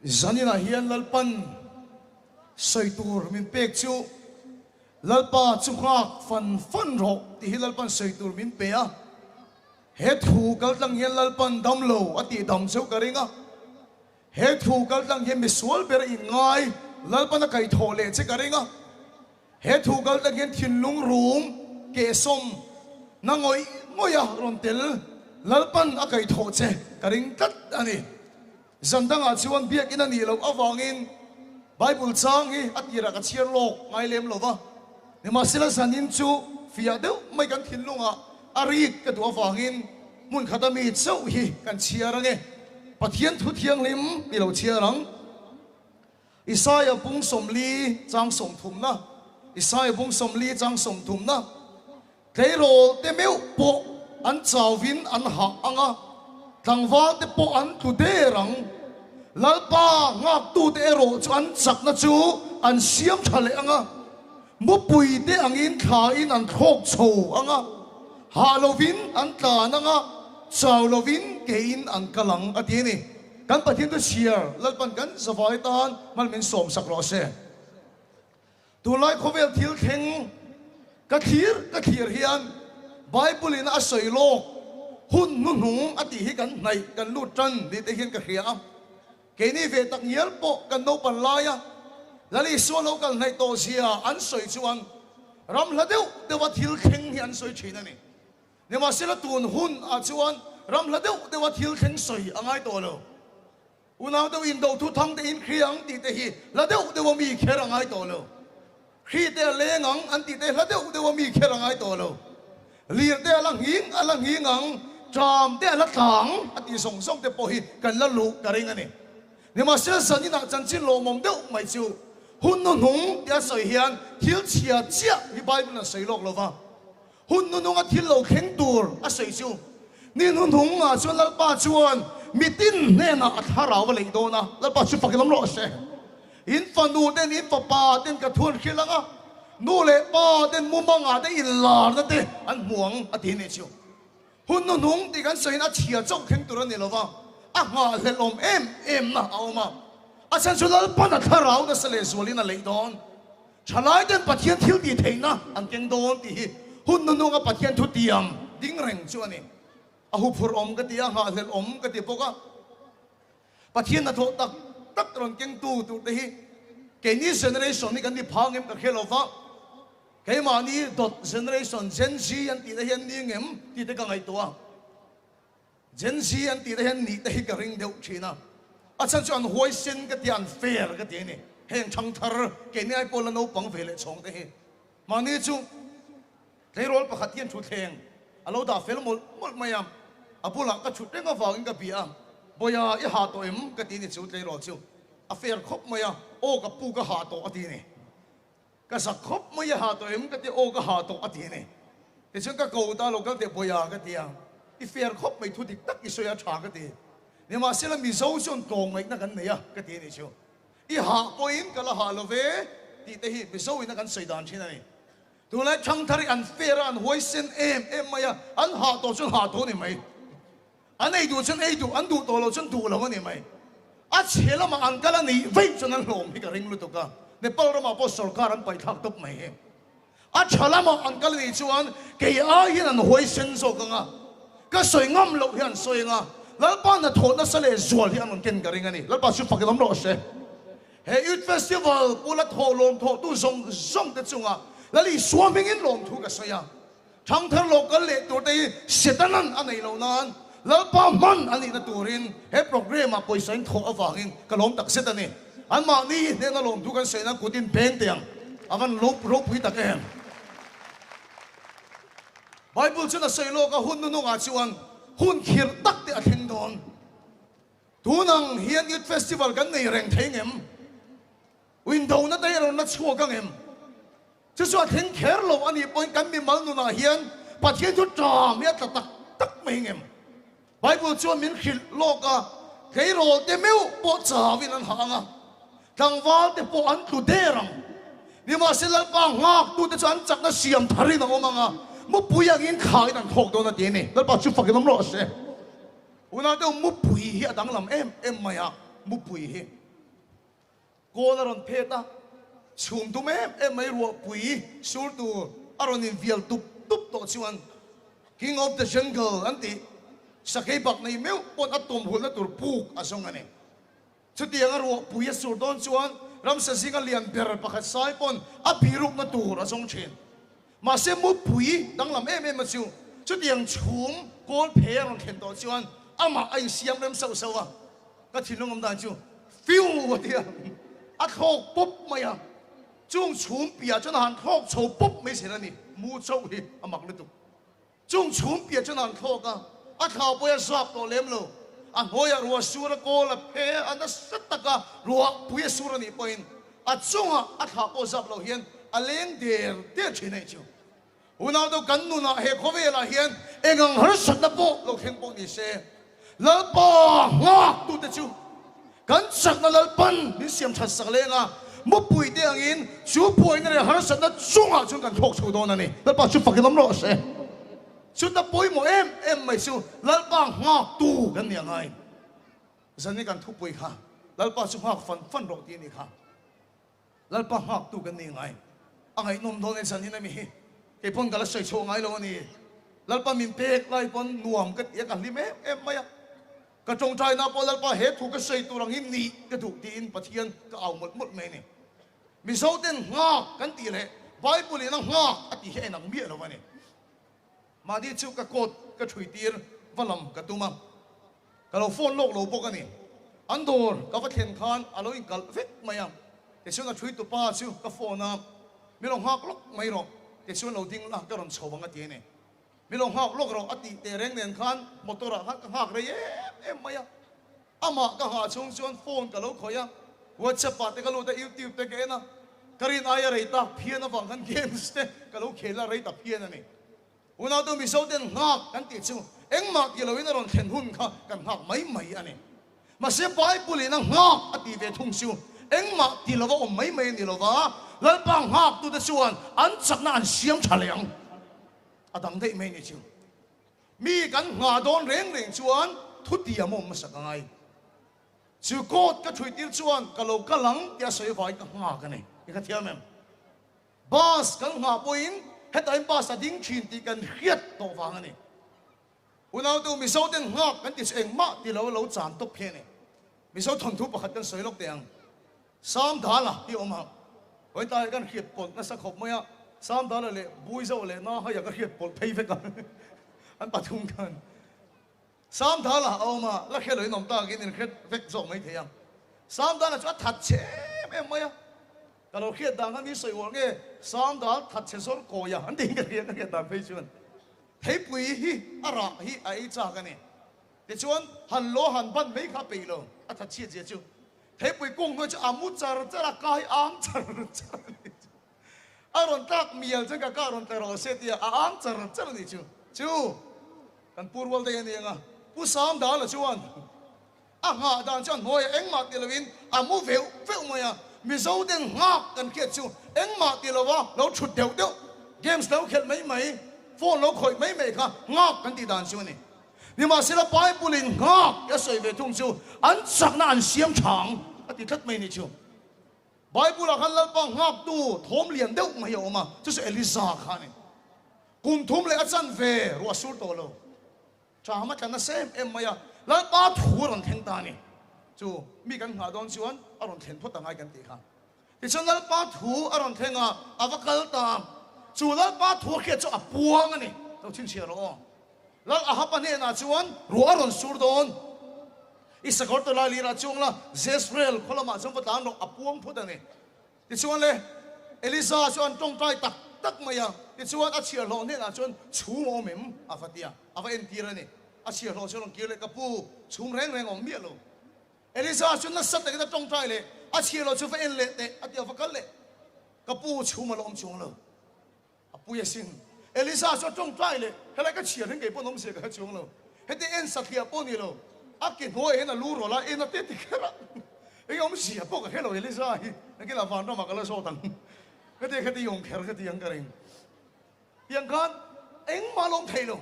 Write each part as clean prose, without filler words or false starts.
Zaninah hian Lalpan sawi tur min pek chu Lalpa chu nghak fan fan rawh tih hi Lalpan sawi tur min pe a. He thu kaltlang hian Lalpan dam lo a tih dam cheu ka ring a. He thu kaltlang hian misual ber a inngai Lalpan a kaihthawh leh che ka ring a. He thu kaltlang hian thinlung rum kehsawm na ngawih ngawih a rawn tel Lalpan a kaihthawh che ka ring tlat a ni. Zan dangah chuan biakinn a nih loh avangin Bible chang hi a tirah ka chhiar lawk ngai lem lo va, nimahsela zanin chu fiah deuh mai kan thinlungah a rik ka duh avangin hmun khata mi chauh hi kan chhiar ange. Pathian thu thianghlim i lo chhiar ang. Isaia bung 40 chang 30na, Isaia bung 40 chang 30na, Tleirawl te meuh pawh an chauvin an hah ang a, tlangval te pawh an tlu der ang. Lalpa nghaktute erawh chu an chakna chu an siam tha leh ang a, mupui te angin thlain an thlawk chho ang a, hah lovin an tlan ang a, chau lovin kein an kal ang, a ti a ni. Kan Pathian chu chhiar Lalpan kan zavai tan hman min sawmsak rawh se. Tunlai khawvel thil thleng ka thlir ka thlir hian Bible in a sawi lawk hun hnuhnung a tih hi kan hnaih kan lut tan ni te hian ka hria a. Keini ve tak ngial pawh kan naupan laia Lal Isua lo kal hnaih tawh zia an sawi chuan ram hla deuh deuha thil thleng hi an sawi thin a ni. Nimahsela tun hun ah chuan ram hla deuh deuha thil thleng sawi a ngai tawh lo. Unau deuh in do thu thang te in hri ang tih te hi hla deuh deuh a mi kher a ngai tawh lo. Hri te a leng ang an tih te hla deuh deuh a mi kher a ngai tawh lo. Lir te a la nghing a la nghing ang, ṭam te a la tlang a tih zawng zawng te pawh hi kan la luh ka ring a ni. Nimahsela zaninah chanchin lawmawm deuh mai chu hun hnuhnung tia sawi hian thil chhia chiah hi Bible in a sawi lawk lo va. Hun hnuhnunga thil lo thleng tur a sawi chu, Ni hnuhnungah chuan Lalpa chuan mitin hnenah a thlarau a leih dawn a, Lalpa chu fak i lam rawh se. In fanu ten, in fapa ten ka thu an hrilh ang a, nu leh pa ten mumangah te inlarna te an hmu ang a ti a nih chu. Hun hnuhnung tih kan sawiin a chhia chauh thleng tur a ni lo va, a nghahhlelh awm em em na a awm a, a chhan chu Lalpan a thlarau nasa lehzualin a leih dawn. Thalai ten Pathian thil tih theihna an keng dawn tih hi hun nununga Pathian thu tiam ding reng chu a ni. A huphurh awm ka ti a, nghahhlelh awm ka ti bawk a. Pathian hnathawh tak tak rawn kengtu tur te hi keini generation hi kan ni phang em ka hre lo va, keimahni dawt generation Gen Z an tih te hian ni ngem tih te ka ngaihtuah a. Gen Z an tih te hian nih te hi ka ring deuh thin a, a chhan chu an huaisen ka ti a, an fair ka ti a ni. Heng thangthar keini ai pawh la naupang ve leh chhawng te hi mahni chu tleirawl pakhat hian thutthleng a lo dah fel mawlh mawlh mai a, a bulah ka thut reng avangin ka bia a, Bawiha i ha tawh em? ka ti ni chu tleirawl chu a fair khawp mai a, aw ka pu ka ha tawh a ti a ni. Ka zak khawp mai a ha tawh em ka ti aw ka ha tawh a ti a ni. Tichuan ka ko ta lo kal teh Bawiha ka ti a, i fair khawp mai thu dik tak i sawi a tha ka ti. Nimahsela Mizo chuan tlawng ngaihna kan nei a ka ti a ni chu. I hah pawhin ka la hah lo ve tih te hi Mizo in a kan sawi dan thin a ni. Tunlai thangthar hi an fair a an huaisen em em mai a, an hah tawh chuan hah tawh a ni mai. An ei duh chuan ei duh, an duh tawh loh chuan duh lo a ni mai. A chhe lamah an kal a nih veih chuan an hlawm hi ka ring lutuk a. Nepal ramah pawh sorkar an paihthlak tawp mai hi. A tha lamah an kal a nih chuan kei ai hian an huaisen zawk ang a, ka sawi ngam loh hi an sawi ang a, Lalpa hnathawh nasa leh zual hi an rawn ken ka ring a ni. Lalpa chu fak i lam rawh se. He Youth Festival pula thawh lawm thawhtu zawng zawng te chungah Lal Isua hmingin lawmthu ka sawi a. Thangthar lo kal leh tur te hi Setanan a neih loh nan Lalpa hman a nihna turin he programme ah pawisa in thawh avangin ka lawm tak zet a ni. Anmahni hnena lawmthu kan sawi nan kut in beng teh ang a van ropui tak em. Bible chuan a sawi lawk a hun hnuhnungah chuan hun khirh tak te a thleng dawn. Tunang hian Youth Festival kan nei reng thei ngem? Window-na te hi a rawn la chhuak ang em? Chu chu a thleng kher lo a nih pawhin kan mimal nunah hian Pathian chu ṭam hi a tla tak tak mai ngem? Bible chuan min hrilh lawk a, tleirawl te meuh pawh chauin an hah ang a, tlangval te pawh an tlu der ang. Nimahse Lalpa nghaktute chu an chakna siam tharin a awm ang a, mupui angin khain an thawk dawn a ti a ni. Lalpa chu fakin awm rawh se. Unau deuh mupui hi a danglam em em mai a, mupui hi. Kawl a rawn phet a, chhum dum em em mai ruahpui sur tur a rawn invial tup tup tawh chuan King of the Jungle an tih sakei bak nei meuh pawn a tawmhulna tur puk a zawng a ni. Chutianga ruahpui a sur dawn chuan ramsa zinga lian ber pakhat sai pawn a birukna tur a zawng thin. Mahse mupui danglam em em a chu chutiang chhum kawl phe a rawn thlen tawh chuan amah a insiam rem sauh sauh a, ka thinlung awm dan chu fiu a ti a, a thlawk pawp mai a, chung chhum piah chuan a han thlawk chho pawp mai zel a ni, mu chauh hi a mak lutuk. Chung chhum piah chuan an thlawk a, a thla pawh a zap tawh lem lo. A hnuaiah ruah sur a kawl a phe a, nasa taka ruah pui a sur a nih pawhin a chungah a thla pawh zap lo hian a leng der der thin a nih chu. Unau deuh kan nunah he khawvelah hian engang harsatna pawh lo thleng pawh ni se, Lalpa nghaktute chu kan chakna Lalpan min siam that sak leng a, mupui te angin chu buaina leh harsatna chungah chuan kan thlawk chho dawn a ni. Lalpa chu fakin awm rawh se. Chuta pawimawh em em mai chu Lalpa nghaktu kan ni a ngai. Zan i kan thupui kha Lalpa chu nghak fan fan rawh tih a nih kha. Lalpa nghaktu kan ni ngai. A ngaihnawm dawn e zanin ami hi. Kei pawn ka la sawi chhuah ngai lo a ni. Lalpa min pek lai pawn nuam ka ti a, ka hlim em em mai a. Ka tawngtaina pawh Lalpa he thu ka sawi tur ang hi nih ka duh tiin Pathian ka au mawlh mawlh mai a ni. Mizo ten nghak kan tih leh Bible in a nghak a tih hi a inang miah lo a ni. Mahni chu ka coat ka thui tir va lam ka tum a, ka lo phone lawk lo bawk a ni. An dawr ka va thlen khan a lo inkalh vek mai a, tichuan a thui tupa chu ka phone a, Mi lo nghak lawk mai rawh, tichuan lo ding la ka rawn chho ang a ti a ni. Mi lo nghak lawk rawh a tih teh reng nen khan motor ah khan ka nghak rei em em mai a. Amah ka nghah chhung chuan phone ka lo khawih a, WhatsApp ah te ka lut a, YouTube te ka en a, ka rin aia rei tak phian avang khan games te ka lo khel a, rei ta phian a ni. Unautu Mizo ten nghak kan tih chu engmah ti loin a rawn thlen hun kha kan nghak mai mai a ni. Mahse Bible in a nghak a tih ve thung chu engmah ti lova awm mai mai a ni lova, Lalpa nghaktute chuan an chakna an siam tha leh ang. A dang daih mai ni chu. Mi kan nghah dawn reng reng chuan thutiam a awm hmasak a ngai. Chu coat ka thuitir chuan ka lo kal ang tih a sawi avangin ka nghak a ni. I ka thiam em? Bus kan nghah pawhin hetah bus a ding thin tih kan hriat tawh vang a ni. Unaute Mizo ten nghak kan ti chu engmah ti lo a lo chan tawp khi a ni. Mizo thawnthu pakhat kan sawi lawk teh ang. Samdala hi a awm ang. Vawiin hi kan hriat pawlh nasa khawp mai a, Samdala leh Buizo leh Nahaia ka hriat pawlh phei vek a, an pathum khan. Samdala a awm a, la hriat lohin awm takin in hriat vek zawk mai thei ang. Samdala chu a that chhe em em mai a, ka lo hriat dan khan mi sawi uar nge Samdal that chhe zawr kawi a an tiin ka hria ka hriat dan phei chuan theipui hi a rah hi a ei chak a ni. Tichuan han lo han ban mai kha a peih lo, a that chhiat zia chu. Theipui kung hnuai chu a mu char char a, ka hi ang char char a ni chu. A rawn tlak mial chuan ka ka rawn tla rawh se tia a ang char char a ni chu. Chu kan pu rual daih a ni ang a, Pu Samdala chuan a nghah dan chu a hnuaiah engmah ti loin a mu veuh veuh mai a, Mizo ten nghak kan hriat chu engmah ti lova lo thut deuh deuh, games lo khelh mai mai, phone lo khawih mai mai kha nghak kan tih dan chu a ni. Nimahsela Bible in nghak a sawi ve thung chu an chakna an siam tha ang a ti tlat mai ni chu. Bible ah khan Lalpa nghaktu thawm lian deuh mai a awm a, chu chu Eliza kha a ni. Kum thum leh a chan ve ruah sur tawh lo. Ṭam a tla nasa em em mai a, Lalpa thu a rawn thleng ta a ni. Chu mi kan nghah dawn chuan a rawn thlen phawt angai kan tih kha. Tichuan Lalpa thu a rawn thleng a, a va kal ta. Chu Lalpa thu a hriat chu a puang a ni. Lo chhinchhiah rawh aw. Lal Ahaba hnenah chuan ruah a rawn sur dawn. I sakawr tawlai lirah chuang la, Jezreel khaw lamah chuan va tlan rawh, a puang phut a ni. Tichuan le, Elisa chu an tawngtai tak tak mai a. Tichuan a chhiahhlawh hnenah chuan chhum a awm em? A va ti a, a va entir a ni. A chhiahhlawh chu a rawn kir leh, Ka pu, chhum reng reng a awm miah lo. Elisa chu nasa takin a tawngtai leh, a chhiahhlawh chu va en leh teh, a ti a, va kal leh. Ka pu, chhum a la awm chuang lo. A pui asin. Elisa chu a tawngtai leh, Helai ka chhiar hian kei pawh an awmzia ka hre chuang lo. Heti en satliah pawh ni lo. A ke hnuaiah hian a lu rawlh a, en a te ti kher a. Eng awmzia pawh ka hre lo Elisa hi. Nakinah vanramah ka la zawt ang. Heti khati awm kher ka ti ang ka ring. Tiang khan engmah a lawm thei lo.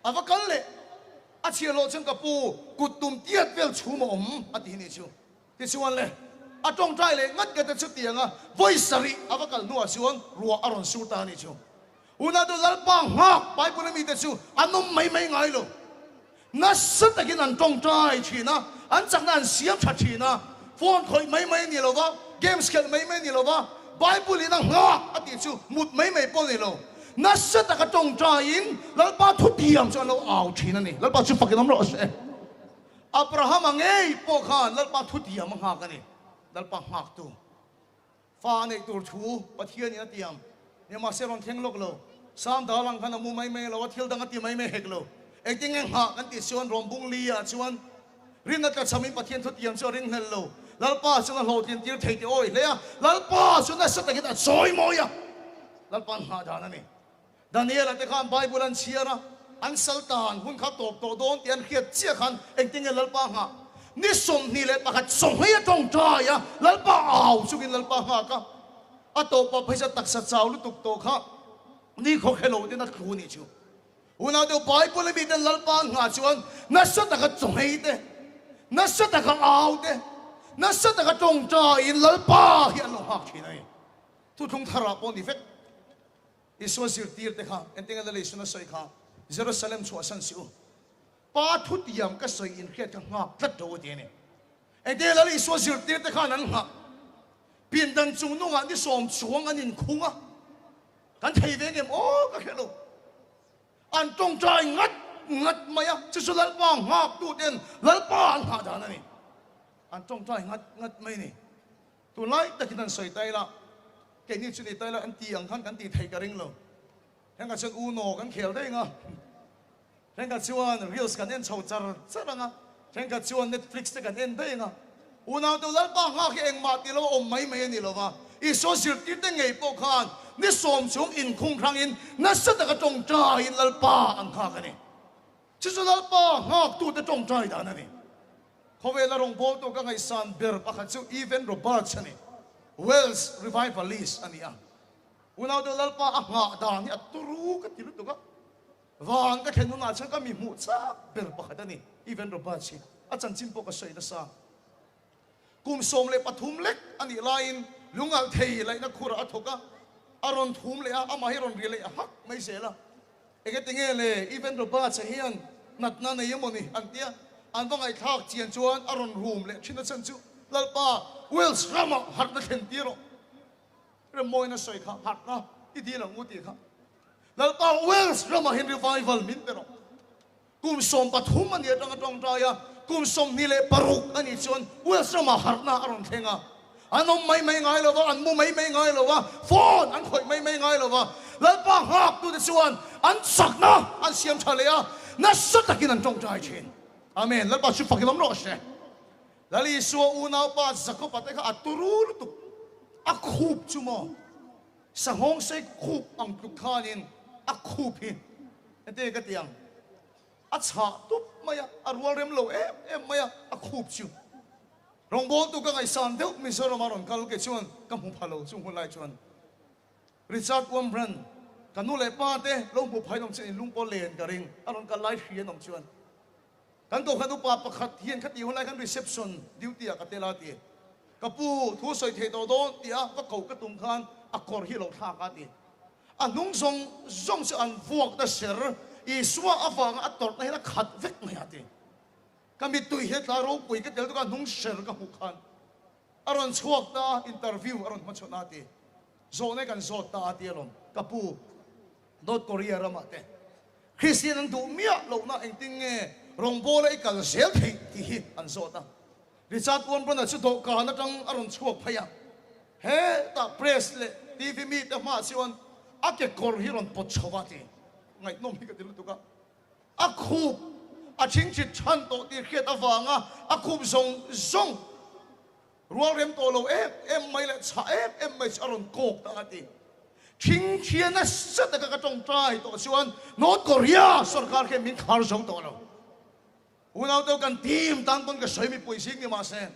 A va kal leh. A chhiar loh chuan ka pu kut tum tiat vel chhum a awm a ti ni chu. Tichuan le. A tawngtai leh ngat ngat a chutiang a, vawi sarih a va kal hnuah chuan ruah a rawn sur ta a nih chu. Unau Lalpa nghak Bible a mite chu an awm mai mai ngai lo. Nasa takin an tawngtai thin a, an chakna an siam tha thin a, phone khawih mai mai a ni lo va, games khelh mai mai a ni lo va, Bible in a nghak a tih chu mut mai mai pawh a ni lo. Nasa taka tawngtaiin Lalpa thutiam chu an lo au thin a ni. Lalpa chu fakin awm rawh se. Abrahama ngei pawh khan Lalpa thutiam a nghak a ni. Lalpa nghaktu. Fa a neih tur thu Pathianin a tiam. Nimahse rawn thleng lawk lo. Sam dal ang khan a mu mai mai lo a, thil dang a ti mai mai hek lo. Engtin nge nghah kan tih chuan rawn bung li ah chuan rinna tla chhamin Pathian thu tiam chu a ringhlel lo. Lalpa chuan a hlawhtlin tir thei tih awi hle a, Lalpa chu nasa takin a chawi mawi a. Lalpa nghah dan a ni. Daniel-a te khan Bible an chhiar a, an sal tan hun kha tawp tawh dawn tih an hriat chiah khan engtin nge Lalpa nghah? Ni 21 chawnghei a tawngtai a, Lalpa au chungin Lalpa nghak a, a tawpah phaisa taksa chau lutuk tawh kha ni khawkhe lo ten a thlu nih chu. Unau deuh Bible a miten Lalpa an nghah chuan nasa taka chawnghei te, nasa taka au te, nasa taka tawngtaiin Lalpa hi an lo nghak thin a ni. Thuthlung tharah pawh ni vek. Isua zirtir te kha engtin nge Lal Isua sawi kha Jerusalem chhuahsan si u. Pa thutiam ka sawi inhriat kha nghak tlat lo a ti a ni. Engtin nge Lal Isua zirtir te khan an nghah? Pindan chung nungah ni sawm chuang an inkhung a, kan thei ve ngem aw ka hre lo. An tawngtai ngat ngat mai a, chu chu Lalpa nghak tu ten Lalpa an nghah dan a ni. An tawngtai ngat ngat mai a ni. Tunlai takin an sawi ta ila, keini chu ni ta ila an ti ang khan kan tih theih ka ring lo. Henkhat chuan Uno kan khel daih ang a, henkhat chuan Reels kan en chho char char ang a, henkhat chuan Netflix te kan en daih ang a. Unau deuh Lalpa nghak hi engmah tih lo a awm mai mai a ni lo va, Isua zirtirte ngei pawh khan ni sawm chung inkhung hrangin nasa taka tawngtaiin Lalpa an nghak a ni. Chu chu Lalpa nghaktute tawngtai dan a ni. Khawvela rawngbawltu ka ngaihsan ber pakhat chu Evan Roberts a ni. Welsh revivalist a ni a. Unau deuh Lalpa a nghah dan hi a turu ka ti lutuk a. Van ka thlen hunah chuan ka mi hmuh chak ber pakhat a ni Evan Roberts hi. A chanchin pawh ka sawi nasa. Kum 13 lek a nih laiin lungalh thei laihna khurah a thawk a, a rawn thum leh a, amah hi a rawn ri leh hak mai zel a. Engati nge le Evan Roberts-a hian natna nei emaw ni an tia, an va ngaihthlak chian chuan a rawn rum leh thin a chhan chu Lalpa Wales ramah harhna thlen tir rawh. Remmawina sawi kha harhna i dil ang u tih kha. Lalpa Wales ramah hian revival min pe rawh. Kum 13 a nih atanga tawngtai a, kum 26 a nih chuan Wales ramah harhna a rawn thleng a. An awm mai mai ngai lo va, an mu mai mai ngai lo va, phone an khawih mai mai ngai lo va. Lalpa nghaktute chuan an chakna an siam tha leh a, nasa takin an tawngtai thin. Amen. Lalpa chu fakin awm rawh se. Lal Isua unaupa Jakob-a te kha a turu lutuk, a khup chu maw? Sanghawng sei khup ang tluk khanin a khup hi heti ka ti ang, a chhah tup mai a, a rual rem lo em em mai a, a khup chu. Rawngbawltu ka ngaihsan deuh Mizoram a rawn kal ke chuan ka hmu pha lo chung hun lai chuan Richard Wurmbrand ka nu leh pa te lo hmu phain awm chuan in lung pawh len ka ring a rawn kal lai hri an awm chuan Kan kohhran upa pakhat hian khati hun lai khan reception duty ah ka tel a ti. Ka pu thu sawi thei tawh dawn tih a va koh ka tum khan a kawr hi a lo thlak a ti. A hnung zawng zawng chu an vuak ta ser, Isua avanga a tawrhna hian a khat vek mai a ti. Ka mittui hi a tla ropui ka tel tuk a hnung ser ka hmuh khan a rawn chhuak ta a, interview a rawn hmachhawn a ti. Zawhna kan zawt ta a ti alawm ka pu. North Korea ramah te Kristian an duh miah lohna engtin nge rawngbawla i kal zel theih tih hi an zawt a. Richard Wurmbrand-a chu dawhkan atang a rawn chhuak phei a, hetah press leh TV mite hmaah chuan a kekawr hi rawn pawt chho a ti. Ngaihnawm hi ka ti lutuk a. A khup a chingchit chhan tawh tih hriat avanga a khup zawng zawng Rual rem tawh lo em em mai leh chhah em em mai chu a rawn kawk ta a ti. Thing thian nasa taka ka tawngtai tawh chuan North Korea sorkar khian min khar zo tawh lo. Unau deuh kan team tan pawn ka sawi mipui zing ni mahse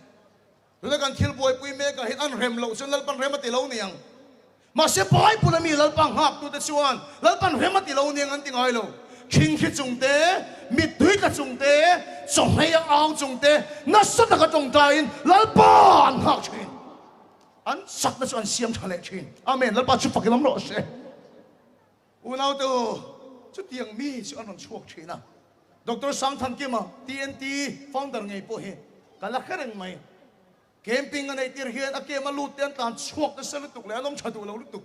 tuna kan thil buaipui mek ah hian an rem loh chuan Lalpan rem a ti lo niang. Mahse Bible a mi Lalpa nghaktute chuan Lalpan rem a ti lo niang an ti ngai lo. Thingthi chung te, mittui tla chung te, chawhmei a au chung te nasa taka tawngtaiin Lalpa an nghak thin. An chakna chu an siam tha leh thin. Amen. Lalpa chu fakin awm rawh se. Unaute u, chutiang mi chu an rawn chhuak thin a. Doctor Sangthankima, TNT founder ngei pawh hi ka la hre reng mai. Camping a neih tir hian a kem a lut te an tlan chhuak nasa lutuk leh an awm tha duh lo lutuk.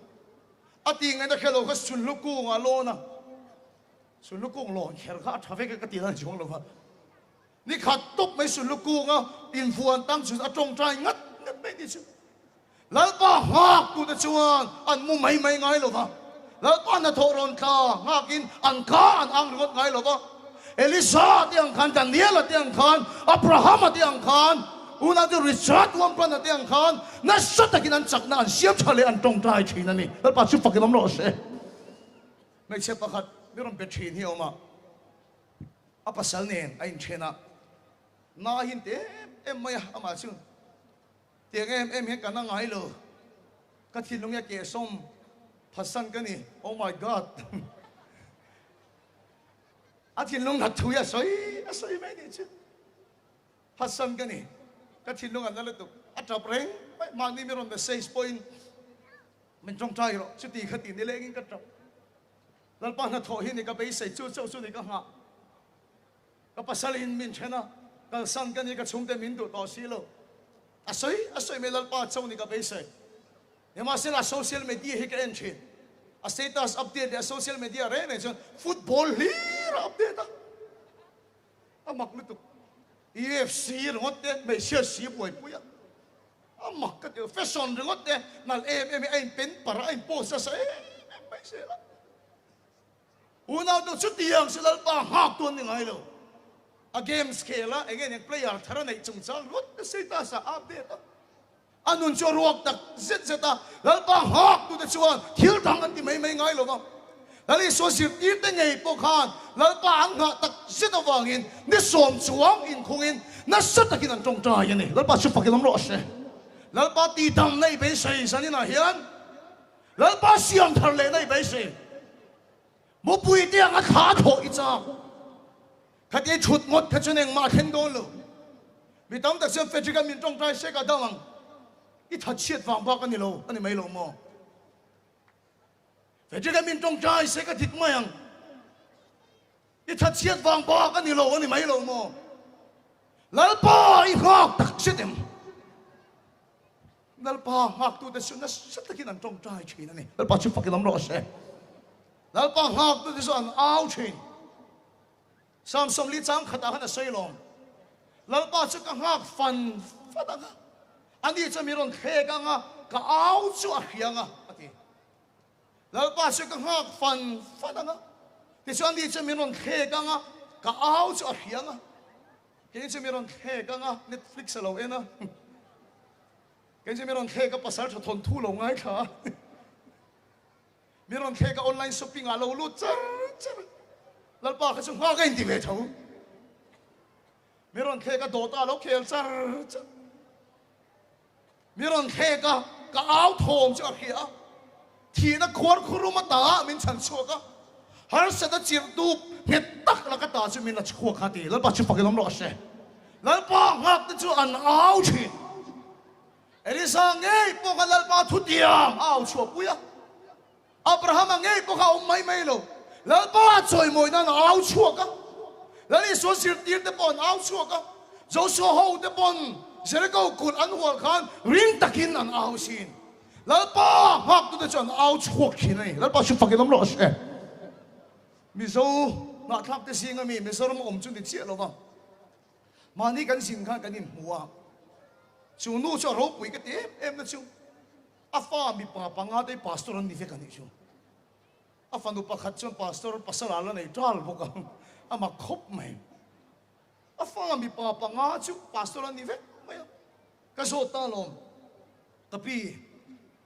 A tih ngaihna hre lo kha Sunhlu kungah a lawn a. Sunhlu kung lawn kher kha a tha vek e ka ti dan chuang lo va. Ni khat tawp mai Sunhlu kunga invuan tang chu a tawngtai ngat ngat mai tih chu Lalpa nghaktute chuan an mu mai mai ngai lo va. Lalpa hnathawh rawn tla nghakin an ka an ang ringawt ngai lo va. Elisa te ang khan, Daniela te ang khan, Abrahama te ang khan, unau te Richard Wampan-a te ang khan nasa takin an chakna an siam tha leh an tawngtai thin a ni. Lalpa chu fakin awm rawh se. Hmeichhe pakhat mi rawn be thin hi a awm a, a pasal nen a inthen a, na hin te em em mai a, amah chu Tiang em em hian ka na ngai lo. Ka thinlung hi a kehsawm phatsan ka ni. Oh my God! A thinlung nat thu hi a sawi a sawi mai nih chu. Phatsan ka ni. Ka thinlung a na lutuk. A tap reng mai. Mahni mi rawn message pawhin min tawngtai rawh. Chuti kha ti nilengin ka tap. Lalpa hnathawh hi ni ka beisei chu chauh chu ni ka nghah. Ka pasal in min then a, kalsan ka ni ka chhungte min duh tawh si lo. A sawi a sawi mai Lalpa cho ni ka beisei. Nimahsela social media hi ka en thin. A status update leh a social media reng reng chuan football hlir a update a. A mak lutuk. UFC ringawt te hmeichhia si buaipui a. A mak ka ti lo. Fashion ringawt te nalh em em hi a inpen par a, a inpost nasa em em mai zel a. Unau tu chutiang chu Lalpa nghak tu an ni ngai lo. A games khel a, enge eng player thar a neih chungchang rawt te status ah a update a. A nun chu a ruak tak zet zet a, Lalpa nghak tu te chuan thil dang an ti mai mai ngai lo va. Lal Isua zirtir te ngei pawh khan Lalpa an nghah tak zet avangin ni sawm chuang inkhungin nasa takin an tawngtai a ni. Lalpa chu fakin awm rawh se. Lalpa tihdamna i beisei zaninah hian Lalpa siam thar lehna i beisei. Mupui te anga thla thawh i chak. Khati i thut ngawt kha chuan engmah a thleng dawn lo. Mi tam tak chuan Frederick a min tawngtai sek a dang ang. I thatchhiat vang bak a ni lo a ni mai lo maw? Frederick a min tawngtai sek a dik mai ang. I thatchhiat vang bak a ni lo a ni mai lo maw? Lalpa i nghak tak zet em? Lalpa nghaktute chu nasa takin an tawngtai thin a ni. Lalpa chu fakin awm rawh se. Lalpa nghaktute chu an au thin. Psalm 40 chang khatah khan a sawi lawm. Lalpa chu ka nghak fan fan ang a, ani chuan mi rawn thlek ang a, ka au chu a hria ang a, a ti. Lalpa chu ka nghak fan fan ang a, tichuan ani chuan min rawn thlek ang a, ka au chu a hria ang a. Kei chu mi rawn thlek ang a, Netflix a lo en a. Kei chu mi rawn thlek a, pasal tha thawnthu lo ngaithla a. Mi rawn thlek a, online shopping ah lo lut char char a. Lalpa kha chu nghak a inti ve tho. Mi rawn thlek a, dawta a lo khel char char. Mi rawn thlek a, ka au thawm chu a hria a, thihna khuar khurum a ta min chhan chhuak a, harsat a chirh dup nghet tak laka ta chu min la chhuak a ti. Lalpa chu fakin awm rawh se. Lalpa nghak te chu an au thin. Elisa ngei pawh kha Lalpa thutiam a au chhuahpui a. Abrahama ngei pawh kha a awm mai mai lo. Lalpa a chawimawi nan a au chhuak a. Lal Isua zirtir te pawh an au chhuak a. Josua ho te pawn Jericho kulh an hual khan ring takin an au thin. Lalpa nghaktute chu an au chhuak thin a ni. Lalpa chu fakin awm rawh se. Mizo ngahthlak te zinga mi Mizoram a awm chu ni chiah lo va. Mahni kan zin khan kan inhmu a. Chu nu chu a ropui ka ti em em na chu. A fa mipa panga te hi pastor an ni vek a nih chu. A fanu pakhat chuan pastor pasal ah la nei ṭal bawk a, a mak khawp mai. A fa mipa panga chu pastor an ni vek mai a. Ka zawt ta alawm, Ka pi,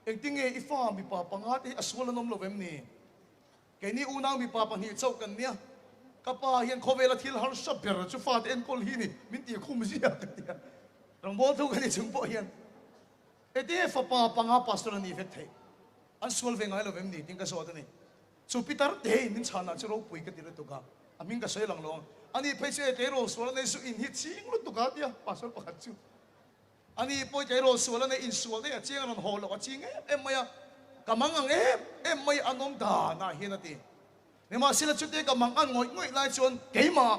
engtinge i fa mipa panga te hi a sual an awm lo em ni? Keini unau mipa pahnih chauh kan nia, ka pa hian khawvela thil harsa ber chu fate enkawl hi ni min tih khum zia ka ti a. Rawngbâwl thu ka ni chung pawh hian. Heti fapa panga pastor a nih vek theih. An sual ve ngai lo vem ni tiin ka zawt a ni. Chu Peter te in min chhanah chu ropui ka ti lutuk a, a hming ka sawi lang lo ang. Ani phei chu e tleirawl sual a nei chu in hi ching lutuk a tia pastor pakhat chu. Ani pawh tleirawl sual a nei insual daih a chiang a rawn haw loh a ching em em mai a, ka mang ang em em mai an awm danah hian a ti. Nimahsela chute ka mang an ngawih ngawih lai chuan keimah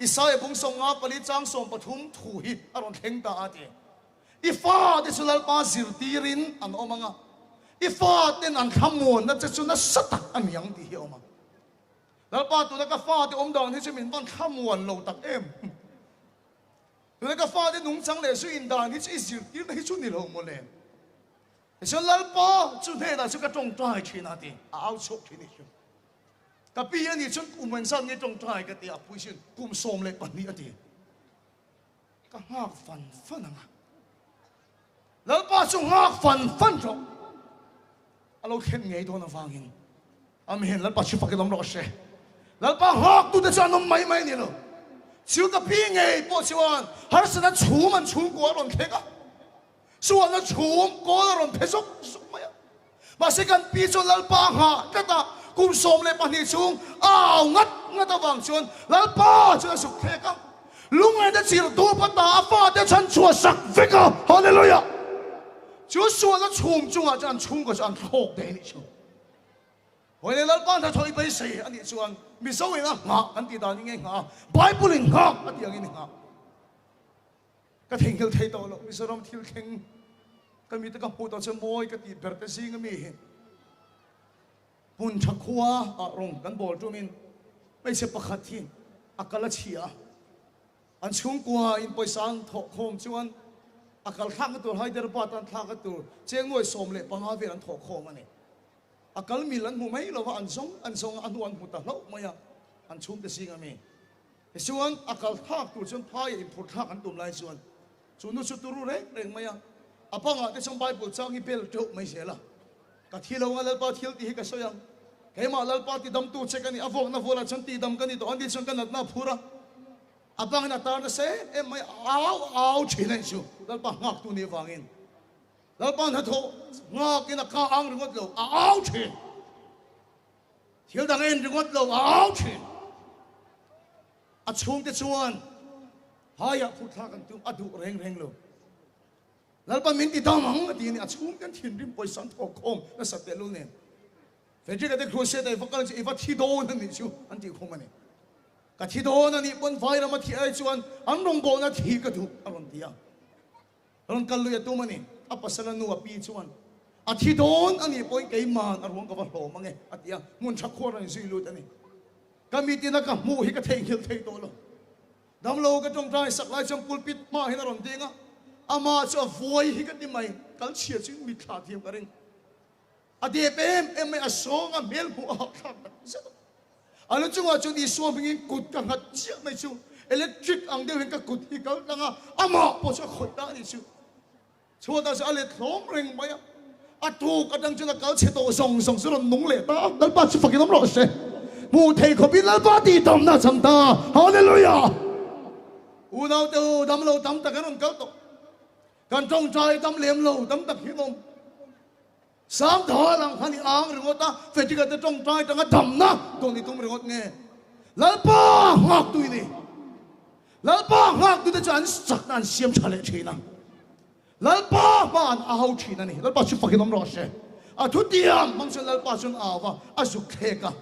Isaia bung 54 chang 13 thu hi a rawn thleng ta a ti. I fate chu Lalpa zirtirin an awm ang a, i faten an thlamuanna che chu nasa tak a ni ang tih hi a awm ang. Lalpa tuna ka fate awm dan hi chu min van thlamuan lo tak em. Tuna ka fate nungchang leh zu indan hi chu i zirtirna hi chu ni lo maw le. Tichuan Lalpa chu hnenah chu ka tawngtai thin a ti, a au chhuak thin i hrim. Ka pi a nih chuan kum engzat nge tawngtai ka ti a, pui sin kum 12 a ti. Ka nghak fan fan ang a. Lalpa chu nghak fan fan rawh. A lo thlen ngei dawn avangin Amen Lalpa chu fakin awm rawh se. Lalpa nghaktute chu an awm mai mai a ni lo. Chu ka pi ngei pawh chuan harsatna chhum an chhungkua a rawn thleng a, sualna chhum kawl a rawn phe zuk zuk mai a. Mahse kan pi chuan Lalpa a nghah tlat a, kum 12 chhung a au ngat ngat avang chuan Lalpa chuan a zuk thlek a. Lungngaihna chirh dup a ta a fate chhan chhuah sak vek a, Hallelujah! Chu sualna chhum chungah chuan an chhungkua chu an thlawk daih a nih chu. Hawi leh Lalpa hnathawh i beisei a nih chuan Mizo in a nghah kan tih dan hi nge nghah a, Bible in nghak a tih angin i nghah. Ka theihnghilh thei tawh loh Mizoram thil thleng ka mite ka hmuh tawh chu mawi ka tih ber te zing ami hi hmun tha khua ah rawng kan bawl tumin hmeichhe pakhat hi a kal a chhia a, an chhungkua in pawisa an thawh khawm chuan a kal thlakna tur Hyderabad an thlakna tur chengnuai 15 vel an thawh khawm a ni. A kal mil an hmu mai lo va, an zawng an zawng a, a hnu an hmu ta hlauh mai a, an chhungte zing ami. Tichuan, a kal thlak tur chuan phaiah inphur thlak an tum lai chuan chu nu chu turu reng reng mai a, a bangah te chuan Bible chang hi bel teuh mai zel a. Ka thi lo anga Lalpa thil tih hi ka sawi ang. Keimah Lalpa tidamtu che ka ni, a vuakna vualah chuan tidam ka ni tawh, ani chuan ka natna a phur a. A bangin a tar nasa em em mai a, a au a au thin a nih chu, Lalpa nghaktu nih avangin. Lalpa hnathawh nghakin a ka ang ringawt lo, a au thin. Thil dang en ringawt lo, a au thin. A chhungte chuan haiah phurthlak an tum, a duh reng reng lo. Lalpa min ti dam ang a ti a ni, a chhungte an thinrim pawisa an thawk khawm nasat tehlul nen. Frederick-a te crusade a i va kal chu i va thi dawn a nih chu an tih khum a ni. Ka thi dawn a nih pawn Vairama thih ai chuan an rawngbawlna thi ka duh a rawn ti a. Rawn kal lui a tum a ni. A pasal a nu a pi chuan, A thi dawn a nih pawhin keiman a ruang ka va hlawm ang e, a ti a, hmun tha khuar a inzui lut a ni. Ka mitin a ka hmuh hi ka theihnghilh thei tawh lo. Damlo ka tawngtai sak lai chuan pulpit hmaah hian a rawn ding a, amah chu a vuai hi ka ti mai, kal chhia chu in mitthla thiam ka ring. A dep em em mai, a sawng a hmel hmuh a hahthlak tak zet a. A lu chungah chuan Isua hmingin kut ka nghat chiah mai chu electric ang deuh hian ka kut hi kal tlang a, amah pawh chu a khawih ta a nih chu. Chhuatah chuan a let hlawm reng mai a, a tuk atang chuan a kal chhe tawh zawng zawng chu rawn nung leh ta a, Lalpa chu fakin awm rawh se. Hmuh thei khawpin Lalpa tihdamna a chang ta. Hallelujah! Unaute u, damlo tam tak an rawn kal tawh. Kan tawngtai dam lem lo tam tak hi an awm. Sam thal ang khan i ang ringawt a, Frederick-a te tawngtai tanga damna dawn i tum ringawt nge? Lalpa nghaktu i ni. Lalpa nghaktute chu an chakna an siam tha leh thin a. Lalpa hma an au thin a ni. Lalpa chu fakin awm rawh se. A thutiang hmang chuan Lalpa chuan a au va, a zuk thlek a.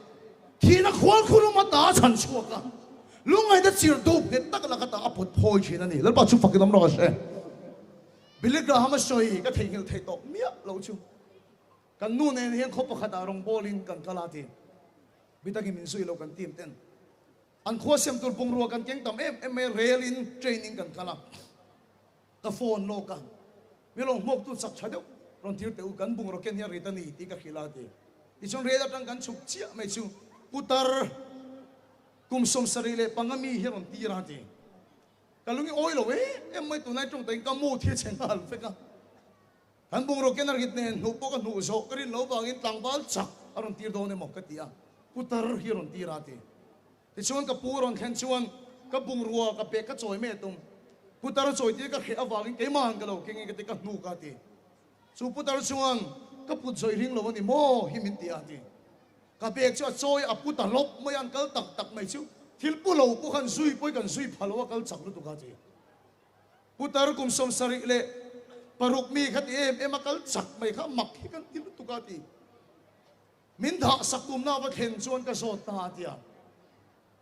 Thihna khual khur awm ata a chhan chhuak a. Lungngaihna chirh dup nghet tak lak ata a pawt phawi thin a ni. Lalpa chu fakin awm rawh se. Billy Graham a sawi ka theihnghilh theih tawh miah lo chu kan nu nen hian khaw pakhatah rawngbawlin kan kal a ti. Bitakin min zui lo kan team ten an khua siam tur bungrua kan keng tam em em mai a, rail in train in kan kal a, ka phone lawk a, mi rawn hmuak tu chak tha deuh rawn tir teh u kan bungraw ken hi a rit a ni tih ka hrilh a ti. Tichuan rail atang kan chhuk chiah mai chu putar kum 75 mi hi a rawn tir a ti. Ka lung i awi lo em em mai tunlai tawng takin ka mood hi a chhe nghal vek a. Kan bungraw ken a rit nen hnuh pawh ka hnuh zawh ka rin lo vangin tlangval chak a rawn tir dawn emaw ka ti a, putar hi a rawn tir a ti. Tichuan ka pu a rawn thlen chuan ka bungrua ka pek ka chawi mai a tum. Putar a chawi tir ka hreh avangin keimahan ka lo keng in ka ti ka hnuk a ti. Chu putar chuan ka put zawih ring lo a ni maw hi min ti a ti. Ka bag chu a chawi a pu ta hlawp mai a, an kal tak tak mai chu thil pu lo pawh khan zui pawh hi kan zui pha lo a kal chak lutuk a ti. Putar kum 76. Paruk mi kha ti em em a kal chak mai kha mak hi kan ti lutuk a ti. Min dah sak tumna va thlen chuan ka zawt ta a ti a.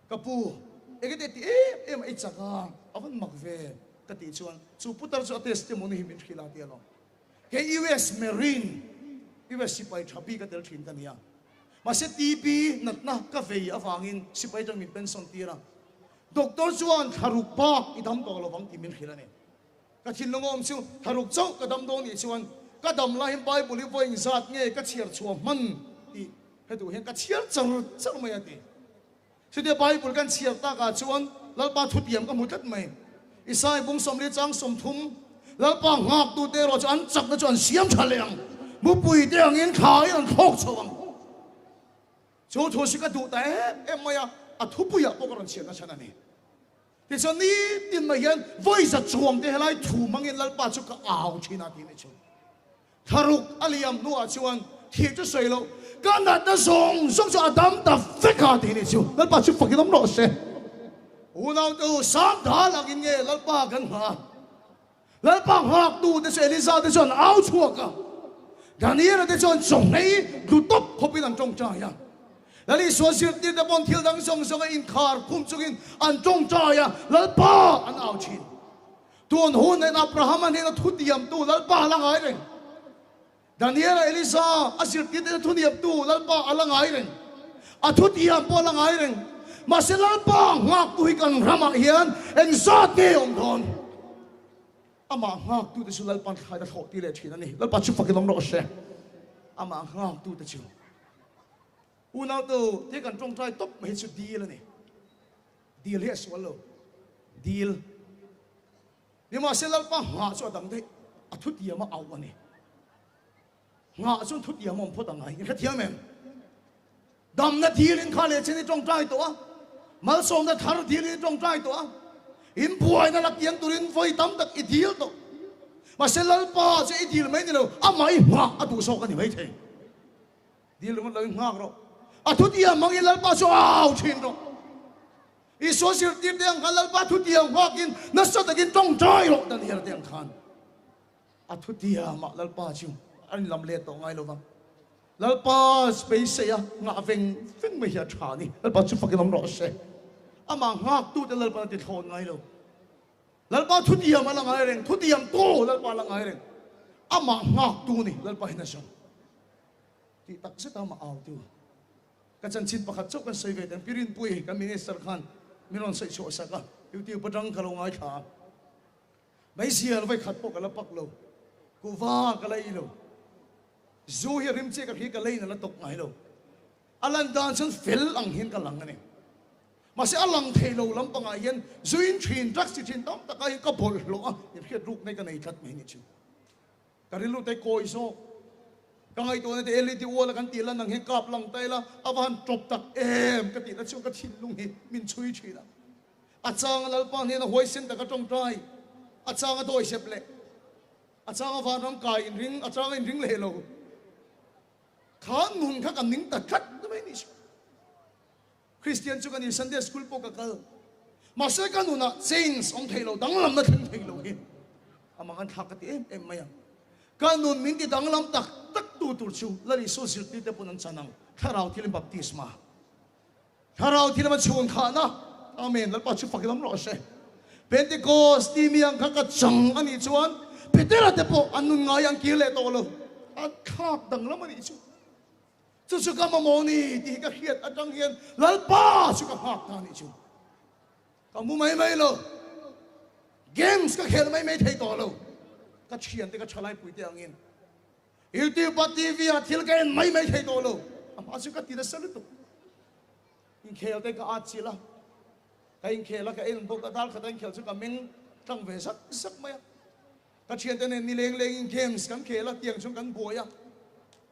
Ka pu, engete ti em em a i chak a, a van mak ve ka tih chuan chu putar chu a testimony hi min hrilh a ti alawm. Kei US Marine, US sipai tha bik a tel thin ka nia. Mahse TB natna ka vei avangin sipai atang min pension tir a. Doctor chuan thlaruk bak i dam tawh lovang tih min hrilh a ni. Ka thinlung awm chu thlaruk chauh ka dam dawn nih chuan ka dam laiin Bible hi vawiin zat nge ka chhiar chhuah hman tih hetu hian ka chhiar char char mai a ti. Chutia Bible kan chhiar takah chuan Lalpa thutiam ka hmu tlat mai. Isai bung 40 chang 30, Lalpa nghaktute erawh chu an chakna chu an siam tha leh ang, mupui te angin thlain an thlawk chho ang. Chu thu si ka duh ta em em mai a, a thupuiah pawh ka rawn chhiar nachhan a ni. Tichuan nitin mai hian vawiza chuang te helai thu hmangin Lalpa chu ka au thin a tih ni chu. Thlaruk a liam hnuah chuan thih chu sawi loh, ka natna zawng zawng chu a dam ta vek a tih ni chu. Lalpa chu fakin awm rawh se. Unau te u, sang dal angin nge Lalpa kan nghah a? Lalpa nghaktu te chu Eliza te chuan au chhuak a, Daniela te chuan chawnghei tlu tawp khawpin an tawngtai a. Lal Isua zirtir te pawn thil dang zawng zawnga inkhar khum chungin an tawngtai a, Lalpa an au thin. Tun hun en Abrahama hnena thutiamtu Lalpa a la ngai reng. Daniela, Elisa, a zirtirte thuniamtu Lalpa a la ngai reng. A thutiam pawh a la ngai reng. Mahse Lalpa nghaktu hi kan ramah hian engzat nge awm dawn? Amah nghaktute chu Lalpa'n thlai a thlawh tir leh thin a ni. Lalpa chu fakin awm rawh se. Amah nghaktute chu. Unautu, tia kan tawngtai tawp mai hi chu dil a ni. Dil hi a sual lo. Dil. Nimahse Lalpa nghah chu a dang daih, a thutiam a auh a ni. Nghah chuan thutiam a awm phawt ang a, in hrethiam em? Damna dilin kha leh chen i tawngtai tawh a, malsawmna thar dilin i tawngtai tawh a, in buaina la kiang turin vawi tam tak i dil tawh. Mahse Lalpa chu i dil mai ni lo, amah i nghah a duh zawk a ni maithei. Dil ringawt lo in nghak rawh. A thutiam hmangin Lalpa chu au thin rawh. Isua zirtirte ang khan Lalpa thutiam nghakin nasa takin tawngtai rawh Daniel te ang khan. A thutiamah Lalpa chu a inlam let tawh ngai lo va. Lalpa beisei a nghah veng veng mai hi a tha a ni. Lalpa chu fakin awm rawh se. Amah nghaktute Lalpa'n a ti thlawn ngai lo. Lalpa thutiam a la ngai reng, thutiam tu Lalpa a la ngai reng. Amah nghaktu ni Lalpa hian a zawng. Tih tak zet a mah au tu. Ka chanchin pakhat chauh kan sawi ve teh ang. Pi Rinpuii kan Minister khan min rawn sawi chhuah sak a, YouTube atang ka lo ngaithla a. Meizial vawi khat pawh ka la pak lo, kuhva ka la ei lo, zu hi a rim chiah ka hria ka leiin a la tawk ngai lo. A lan dan chuan fel ang hian ka lang a ni. Mahse a lang thei lo lampangah hian zuin thin, drugs ti thin tam takah hian ka bawlhhlawh a, inhriat rukna hi ka nei tlat mai ni chu. Ka rilru te kawi zawk. Ka ngaihtuahna te LED ual a kan tih lan ang hian kap lang ta ila a va han tawp tak em ka tihna chuan ka thinlung hi min chhui thin a. A changa Lalpa hnena huaisen taka tawngtai, a changa dawisep leh a changa vanram kai inring, a changa inring leh lo. Kha nun kha ka ning ta tlat mai ni chu. Kristian chu ka ni, Sunday school pawh ka kal. Mahse ka nunah change awm thei lo, danglamna thleng thei lo hi a mang an thlak ka ti em em mai a. Ka nun min ti danglam tak tak tu tur chu Lal Isua zirtirte pawn an chan ang, Thlarau thilin baptisma. Thlarau thil a chhun khahna, Amen, Lalpa chu fakin awm rawh se. Pentecost timi ang kha ka chang a nih chuan Petera te pawh an nun ngai an kir leh tawh lo, an thlak danglam a nih chu. Chu chu ka mamawh ni tih hi ka hriat atang hian Lalpa chu ka nghak ta a nih chu. Ka mu mai mai lo, games ka khel mai mai thei tawh lo, ka thiante ka thalaipui te angin YouTube a TV ah thil ka en mai mai thei tawh lo, a hma chu ka ti nasa lutuk. Inkhel te ka at chilh a, ka inkhel a ka en bawk a, dar khat a inkhel chu ka meng tlang ve zak zak mai a. Ka thiante nen ni leng lengin games kan khel a, tiang chuan kan buai a.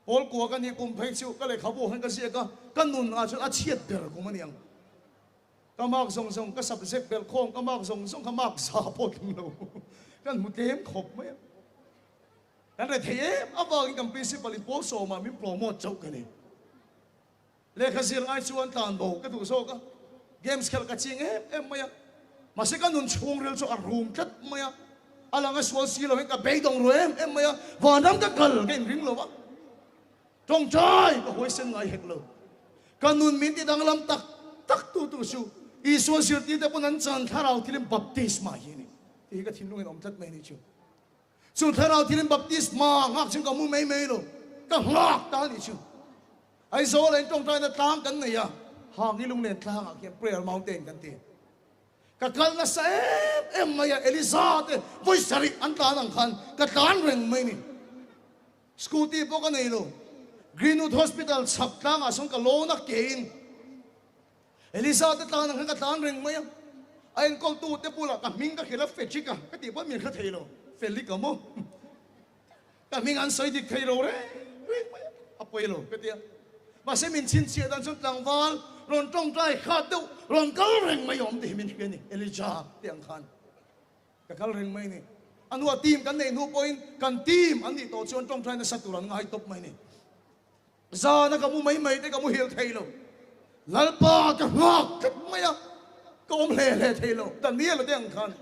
Pawl kua ka nih kum phei chu ka lehkhabu hian ka ziak a, ka nun ah chuan a chhiat ber kum a ni ang. Ka mark zawng zawng, ka subject belh khawm, ka mark zawng zawng kha mark za pawh tling lo. Kan hmu tlem khawp mai a. Kan rethei em avangin kan principal in pawl sawmah min promote chauh ka ni. Lehkha zir ngai chuan tlan bo ka duh zawk a, games khelh ka ching em em mai a, mahse ka nun chhungril chu a rum tlat mai a. A lang a sual si lo in ka beidawng ru em em mai a, vanram ka kal ka inring lo a, tawngtai ka huaisen ngai hek lo. Ka nun min ti danglam tak tak tu tu chu Isua zirtirte pawn an chan thlarau thilin baptisma hi a ni tih hi ka thinlungin awm tlat mai a ni chu. Chu thlarau thilin baptisma nghak chuan ka mu mai mai lo, ka nghak ta a ni chu. Aizawl ah in tawngtaina tlang kan nei a, Hangi lunglen tlangah khian Prayer Mountain kan ti. Ka kal nasa em em mai a, Eliza te vawi sarih an tlan ang khan ka tlan reng mai ni. Scooty pawh ka nei lo. Greenwood Hospital chhak tlangah sawn ka lawn a kein Eliza te tlan ang khan ka tlan reng mai a. A enkawltu te bulah ka hming ka hrilh a, Fejik a ka tih pawh min hre thei lo. Felik a maw? Ka hming an sawi dik thei lo reng reng mai a, a pawi lo ka ti a. Mahse min chhinchhiah dan chuan tlangval rawn tawngtai khat deuh rawn kal reng mai awm tih hi min hria a ni, Elijah tih ang khan ka kal reng mai a ni. A hnua team kan neih hnu pawhin kan team an nih tawh chuan tawngtai nasa tur an ngai tawp mai a ni. Zana ka mu mai mai te ka muhil thei lo. Lalpa ka nghak tlat mai a, ka awm hle hle thei lo. Daniel-a te ang khan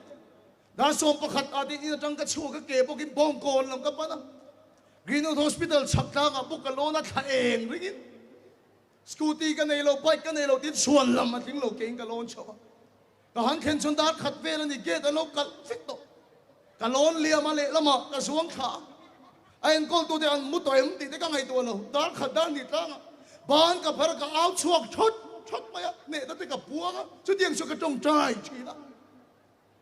dar 11 ah te in atang ka chhuak a, ke bawkin Bawngkawn lam ka pan a. Greenwood Hospital chhak tlangah bawk ka lawn a, thla eng ringin scooty ka nei lo, bike ka nei lo tiin chhuan lam a tling lo kein ka lawn chho a. Ka han thlen chuan dar khat vel a ni, gate an lo kalh vek tawh. Ka lawn liam a lehlamah ka zuang thla a, a enkawltute an mu tawh em tih te ka ngaihtuah lo. Dar khat dar hnih tlangah ban ka phar a, ka au chhuak thawt thawt mai a, hnehna te ka puang a, chutiang chu ka tawngtai thin a.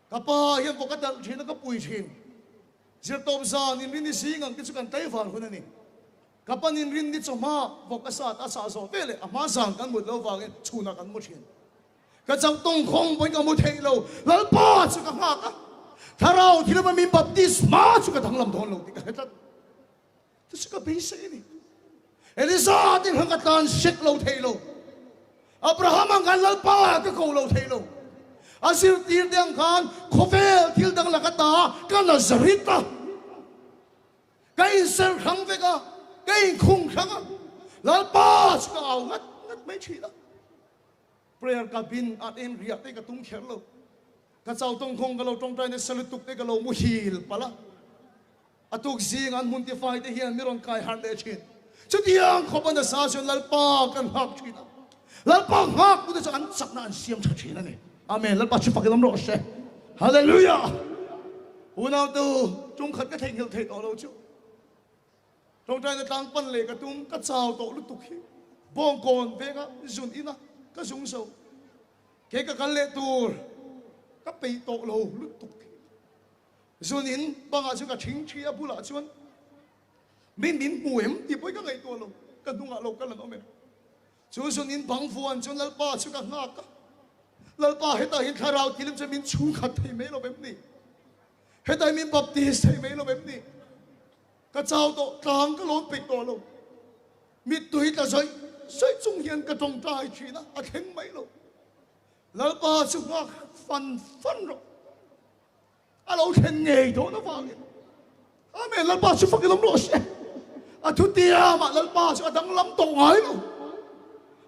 Ka pa hian pawh ka talh thin a, ka pui thin. Zirtawp zan inrin ni zing ang te chu kan tlaivar hun a ni. Ka pan inrin ni chawhma vawk a sat a sah zawh veleh a hma zan kan mut lo vangin chhunah kan mu thin. Ka chauh tawngkhawng pawhin ka mu theih lo, Lalpa chu ka nghak a, Thlarau thilama min baptisma chu ka danglam dawn lo tih ka hre tlat. Chu chu ka beisei a ni. Eliza te khan ka tlan sek lo thei lo. Abraham ang khan Lalpa ka ko lo thei lo. A zirtir te ang khan khawvel thil dang laka ta ka Nazareth a. Ka inser hrang vek a, ka inkhung hrang a, Lalpa chu ka au ngat ngat mai thin a. Prayer cabin ah te hian riah te ka tum kher lo. Ka chau tawngkhawng ka lo tawngtai nasa lutuk te ka lo muhil palh a. A tuk zing an hmun tifai te hian mi rawn kai harh leh thin. Chutiang khawp a nasa chuan Lalpa kan nghak thin a. Lalpa nghak tu te chu an chakna an siam tha thin a ni. Amen. Lalpa chu fak in awm rawh se. Hallelujah. Unau tu tum khat ka theihnghilh theih tawh lo chu. Tawngtaina tlang pan leh ka tum, ka chau tawh lutuk hi Bawngkawn venga zun ina ka zung zo. Kei ka kal leh tur ka peih tawh lo lutuk hi. Zun in bangah chu ka thing thi a bulah chuan min min hmu em tih pawhin ka ngaihtuah lo, ka hnungah lo kal an awm em. Chu zun in bang vuan chuan Lalpa chu ka nghak a, Lalpa hetah hian thlarau thilim chuan min chhungkhat thei mai lo em ni? Hetah hian min baptist thei mai lo em ni? Ka chau tawh, tlang ka lawn peih tawh lo. Mittui tla zawih zawih chung hian ka tawngtai thin a, a thleng mai lo. Lalpa chu nghak fan fan rawh. A lo thlen ngei dawn avangin. Amen, Lalpa chu fak i lawm rawh se. A thutiamah Lalpa chu a danglam tawh ngai lo.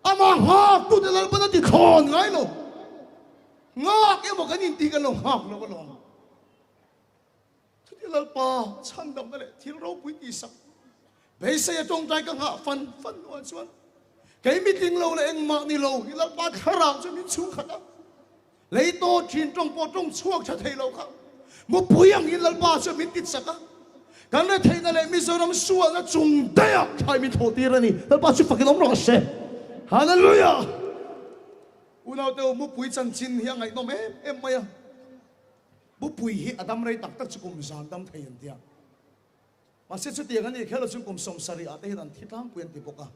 Amah nghak tute Lalpan a ti thlawn ngai lo. Nghak emaw kan intih kan lo nghak lo alawm. Chuti Lalpa chhandamna leh thil ropui tihsak beisei a tawngtai ka nghah fan fan hnuah chuan kei mitling lo leh engmah ni lo hi Lalpa thlarau chu min chhungkhat a, lei tawt thin tawng pawh tawng chhuak tha thei lo kha mupui angin Lalpa chuan min titsak a, kan retheihna leh Mizoram sualna chung daih ah thlai min thawh tir a ni. Lalpa chu fakin awm rawh se. Hallelujah! Unaute u, mupui chanchin hi a ngaihnawm em em mai a. Bupui hi a dam rei tak tak chu kum zan dam thei an tia. Mahse chutiang a nih kher lo chuan kum 70 ah te hian an thi tlangpui an ti bawk a.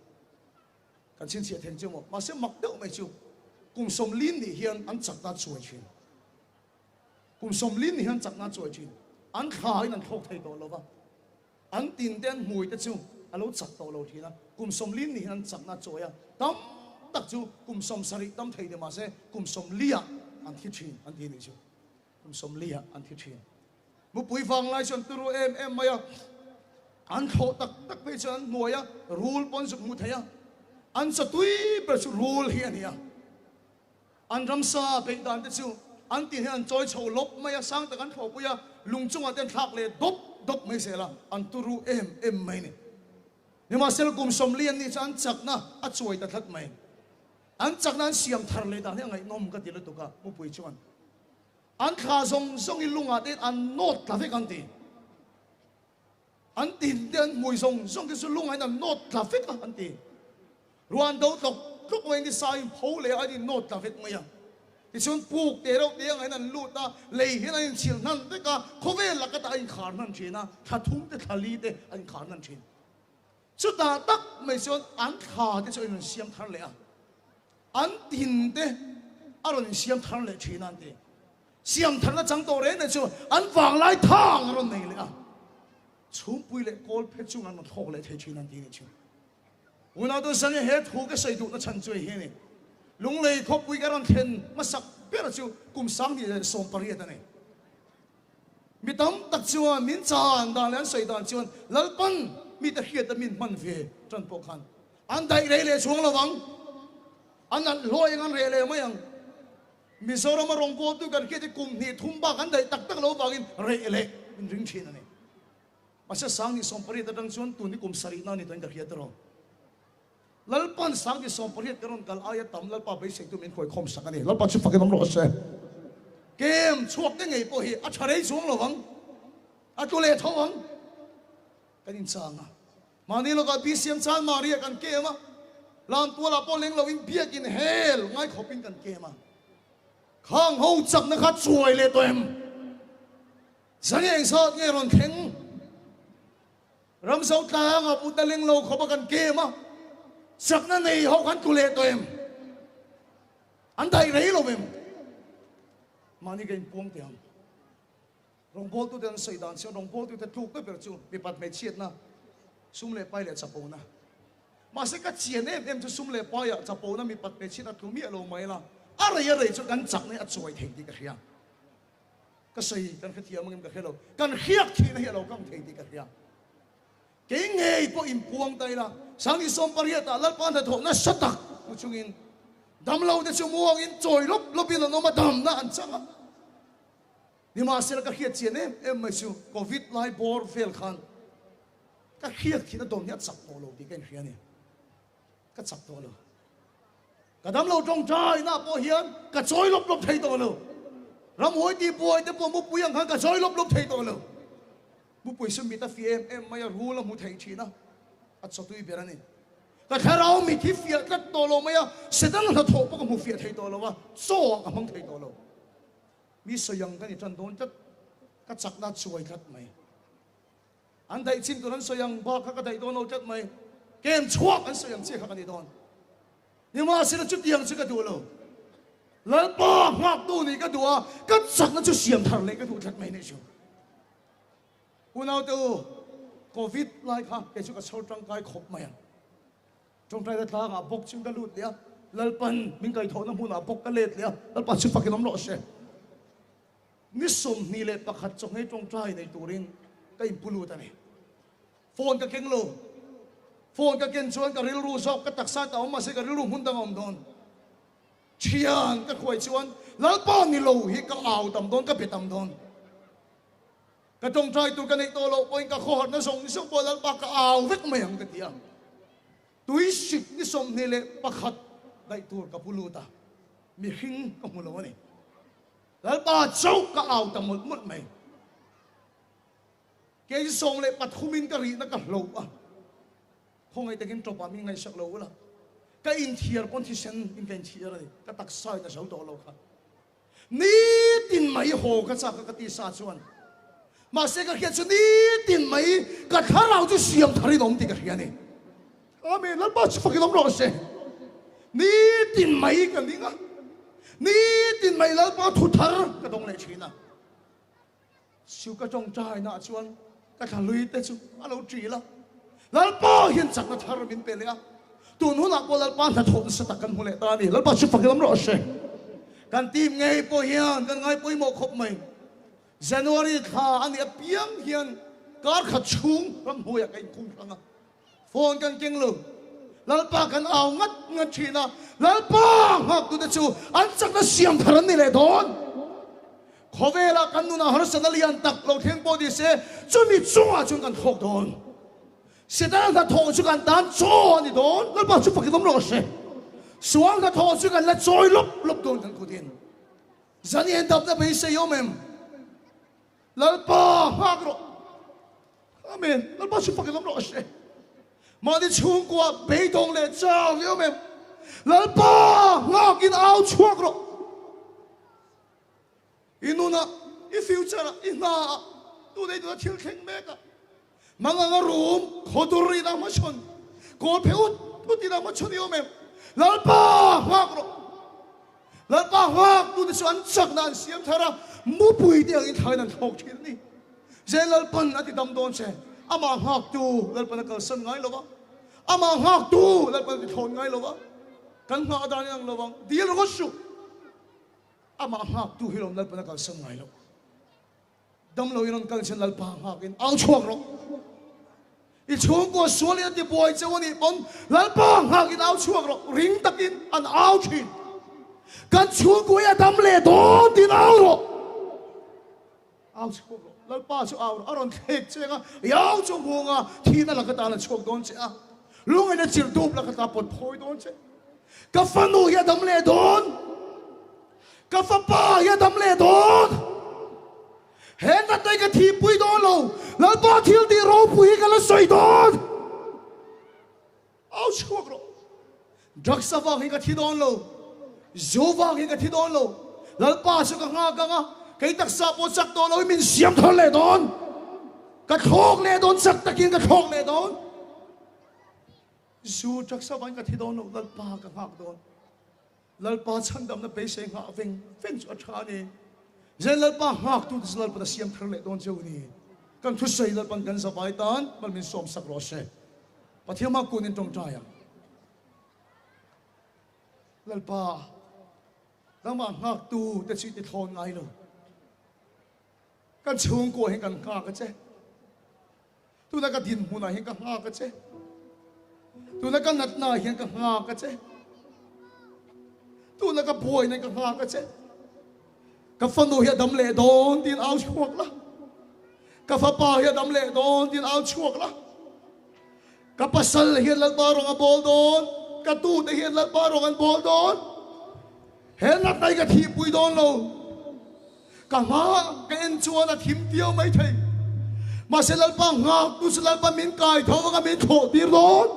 Kan chhinchhiah theng chu maw? Mahse mak deuh mai chu kum 40 nih hian an chakna a chuai thin. Kum 40 nih hian chakna a chuai thin. An thla in an thlawk thei tawh lo va. An tin te an hmui te chu a lo chak tawh lo thin a. Kum 40 nih hian an chakna a chuai a. Tam tak chu kum 70 dam thei ni mahse kum 40 ah an thi thin an ti nih chu. Kum 40 ah an thi thin. Mupui vang lai chuan turu em em mai a, an thlawh tak tak phei chuan an hnuai a, rul pawn zuk hmu thei a, an chatui ber chu rul hi a ni a. An ramsa beih dan te chu an tin hian an chawi chho lawp mai a, sang tak an thlawhpui a, lung chungah te an thlak leh dawp dawp mai zel a, an turu em em mai a ni. Nimahsela kum 40 an nih chuan an chakna a chuai ta tlat mai. An chakna an siam thar leh dan hi a ngaihnawm ka ti lutuk a, mupui chuan an thla zawng zawng i lungah te an nawt tla vek an ti. An tin te an hmui zawng zawng te chu lungah in an nawt tla vek a an ti. Ruan do tlawk tlawk mai ni sa in pho leh a an in nawt tla vek mai a. Tichuan puk te reuh te angah in an lut a, lei hian an inchhil hnan vek a, khawvel lak atah a inkhar hnan thin a, thla thum te thla li te a inkhar hnan thin. Chutah tak mai chuan an thla te chu a inrawn siam thar leh a, an tin te a rawn insiam thar leh thin a an ti. Siam tharna chang tawh reng reng chu an vanglai thang a rawn nei leh a, chhungpui leh kawl phe chung an rawn thlawk leh thei thin an ti nih chu. Unau tu Zane he thu ka sawi duhna chhan chu hei hi a ni. Lunglei khawpui ka rawn thlen hmasak ber chu kum 2018 a ni. Mi tam tak chuan min chan dan leh an sawi dan chuan Lalpan mite hriata min hman ve tan pawh khan an daih rei leh chuang lo vang, an alh hlawi ang an reh leh mai ang. Mizorama rawngbawltu kan hriat hi kum hnih thum bak an daih tak tak lo vangin reh leh min ring thin a ni. Mahse 2018 atang chuan tun hi kum sarihna a ni tawhin ka hria tawh. Lalpan 2018 ka rawn kal aia tam Lalpa beiseitu min khawikhawm sak a ni. Lalpa chu fakin awm rawh se. Kem chhuak te ngei pawh hi a tha rei chuang lo vang. A tlu leh tho ang. Kan inchang a. Mahni lawkah BCM chan Maria kan kem a. Lamtualah pawh leng loin biakin hel ngai khawpin kan kem a. Khang ho chakna kha chuai leh tawh em? Zan eng zat nge rawn thleng? Ramzo tlangah put a leng lo khawp a kan kem a, chakna nei ho kan tlu leh tawh em? An daih rei lo em? Mahni ka inpuang teh ang. Rawngbawltute an sawi dan chuan rawngbawltute tlukna ber chu mipat hmeichhiatna, sum leh pai leh chapona. Mahse ka chian em em chu sum leh paiah chapona mipat hmeichhiatna tlu miah lo mai la, a rei a rei chu kan chakna hi a chuai thei tih ka hria. Ka sawi kan hrethiam angem ka hre lo, kan hriak thihna hi a lo kang thei tih ka hria. Kei ngei pawh inpuang ta ila, 2018 ah Lalpa hnathawh nasa tak hmu chungin damlo te chu muangin chawi lawp lawpin an awm a, damna an chang a. Nimahsela ka hriat chian em em mai chu Covid lai bawr vel khan ka hriat thihna dawn hi a chak tawh lo tih ka inhria a ni. Ka chak tawh lo. Ka damlo tawngtaina pawh hian ka chawi lawp lawp thei tawh lo. Ramhuai tih buai te pawh mupui ang khan ka chawi lawp lawp thei tawh lo. Mupui chu mit a fiah em em mai a, rul a hmu thei thin a, a chawtui ber a ni. Ka thlarau mit hi fiah tlat tawh lo mai a, Setana hnathawh pawh ka hmu fiah thei tawh lo a, chaw ah ka hmang thei tawh lo. Mi sawi ang ka ni tan dawn tlat, ka chakna a chuai tlat mai. An daih chin tur an sawi ang bak kha ka daih dawn lo tlat mai. Kem chhuak an sawi ang chiah kha ka ni dawn. Nimahsela chutiang chu ka duh lo. Lalpa nghaktu nih ka duh a, ka chakna chu siam thar leh ka duh tlat mai nih chu. Unaute u, Covid lai kha kei chu ka chhawr tangkai khawp mai ang. Tawngtaina tlangah bawk chu ka lut leh a, Lalpan min kaihthawhna hmunah bawk ka let leh a, Lalpa chu fakin awm rawh se. Ni 21 chawhmei tawngtai nei turin ka inpu lut a ni. Phone ka keng lo. Phone ka ken chuan ka rilru zawk ka taksa ta awm mahse ka rilru hmun dang a awm dawn. Thian ka khuai chuan Lalpa ni lo hi ka au tam dawn, ka be tam dawn. Ka tawngtai tur ka neih tawh loh pawhin ka khawharna zawng zawng pawh Lalpa ka au vek mai ang ka ti a. Tui sik ni 21 daih tur ka pu lut a, mihring ka hmu lo a ni. Lalpa chauh ka au ta mawlh mawlh mai. Kei 13 in ka rihna ka hloh a, khawngaih takin tawpah min ngaihsak lo ula, ka inthiar pawn thisen in ka inthiar a ni, ka taksa in a zo tawh lo kha. Nitin mai haw ka chak a ka ti sa chuan, mahse ka hriat chu nitin mai ka thlarau chu siam tharin awm tih ka hria a ni. Amen, Lalpa chu fakin awm rawh se. Nitin mai ka ning a, nitin mai Lalpa thu thar ka dawng leh thin a. Chu ka tawngtainaah chuan ka thla te chu a lo ṭil a, Lalpa hian chakna thar min pe leh a, tun hunah pawh Lalpa hnathawh nasa tak kan hmu leh ta a ni. Lalpa chu fakin awm rawh se. Kan team ngei pawh hian kan ngai pawimawh khawp mai. January thla a nih apiang hian kar khat chhung ramhnuaiah ka inkhung hrang a, phone kan keng lo. Lalpa kan au ngat ngat thin a, Lalpa nghaktute chu an chakna siam thar an ni leh dawn. Khawvela kan nunah harsatna lian tak lo thleng pawh ni se, chumi chungah chuan kan thawk dawn. Setana hnathawh chu kan tan chaw a ni dawn, Lalpa chu fakin awm rawh se. Sual hnathawh chu kan la chawi lawp lawp dawn kan kutin. Zan i en dapna beisei awm em? Lalpa nghak rawh. Amen. Lalpa chu fakin awm rawh se. Mahni chhungkua beidawng leh chau i awm em? Lalpa nghakin au chhuak rawh. I nunah, i future-ah, i hnaah, tunei tuna thil thleng mekah, mangang a rum, khawdur ina hmachhawn, kawl phe ut ut ina hmachhawn i awm em? Lalpa nghak rawh. Lalpa nghak tute chu an chakna an siam thar a, mupui te angin thlain an thlawk thin a ni. Zel Lalpan a ti dam dawn che, amah nghaktu Lalpan a kalsan ngai lo va, amah nghaktu Lalpan a ti thlawn ngai lo va, kan nghah dan in ang lo vang, dil rawh suh. Amah nghaktu hi lawm Lalpan a kalsan ngai lo. Damlo in rawn kal chuan Lalpa nghakin au chhuak rawh. I chhungkua sual in a ti buai cheu a nih pawn Lalpa nghakin au chhuak rawh. Ring takin an au thin. Kan chhungkua hi a dam leh dawn tiin au rawh. Au chhuak rawh. Lalpa chu au rawh. A rawn thlek cheng a, i au chu hmung a, thihna laka tan a chhuak dawn che a. Lungaina chirh dup laka ta pawt phawi dawn che. Ka fanu hi a dam leh dawn. Ka fapa hi a dam leh dawn. He natna hi ka thihpui dawn lo. Lalpa thil tih ropui hi ka la sawi dawn. Au chhuak rawh. Drugs avang hi ka thi dawn lo. Zu vang hi ka thi dawn lo. Lalpa chu ka nghak ang a, kei taksa pawh chak tawh lo in min siam thar leh dawn. Ka thlawk leh dawn, chak takin ka thlawk leh dawn. Zu, drugs avangin ka thi dawn lo, Lalpa ka nghak dawn. Lalpa chhandamna beisei nghah veng veng chu a tha a ni. Zen Lalpa nghaktute chu Lalpan a siam thar leh dawn cheu a ni. Kan thusawi Lalpan kan zavai tan mal min sawmsak rawh se. Pathian hma kunin tawngtai ang. Lalpa, nangmah nghaktute chu i ti thlawn ngai lo. Kan chhungkua hian kan nghak a che. Tuna ka dinhmunah hian ka nghak a che. Tuna ka natna hian ka nghak a che. Tuna ka buaina ka nghak a che. Ka fanu hi a dam leh dawn tiin au chhuak la. Ka fapa hi a dam leh dawn tiin au chhuak la. Ka pasal hian Lalpa rawng a bawl dawn. Ka tute hian Lalpa rawng an bawl dawn. He natna hi ka thihpui dawn lo. Ka hma ka en chuan a thim viau mai thei. Mahse Lalpa nghak tu chu Lalpa min kai tho anga min thlawh tir dawn.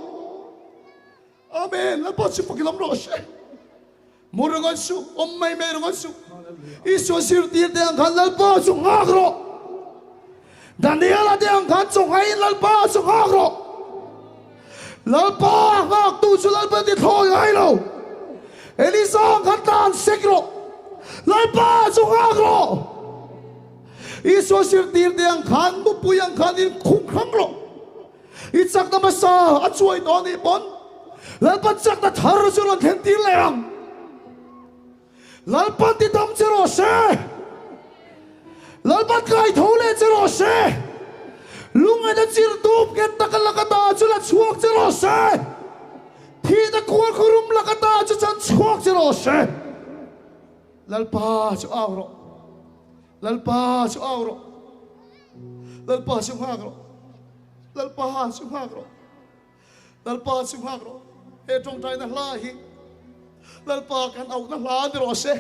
Amen. Lalpa chu fakin awm rawh se. Mu ringawt suh, awm mai mai ringawt suh. Isua zirtir te ang khan Lalpa chu nghak rawh. Daniela te ang khan chawnghaiin Lalpa chu nghak rawh. Lalpa nghaktu chu Lalpa ti thlawi ngai lo. Elisa ang khan tan sek rawh. Lalpa chu nghak rawh. Isua zirtir te ang khan mupui ang khan in khung hrang rawh. I chakna hmasa a chuai tawh anih pawn Lalpa chakna thar chu rawn thlen tir leh ang. Lalpa ti dam che rawh se. Lalpa kai tho leh che rawh se. Lungaina chir dup nghet taka laka ta chu la chhuak che rawh se. Thihna kual khurum laka ta chu chan chhuak che rawh se. Lalpa chu au rawh. Lalpa chu au rawh. Lalpa chu nghak rawh. Lalpa chu nghak rawh. Lalpa chu nghak rawh. He tawngtaina hla hi Lalpa kan auhna hla ni rawh se.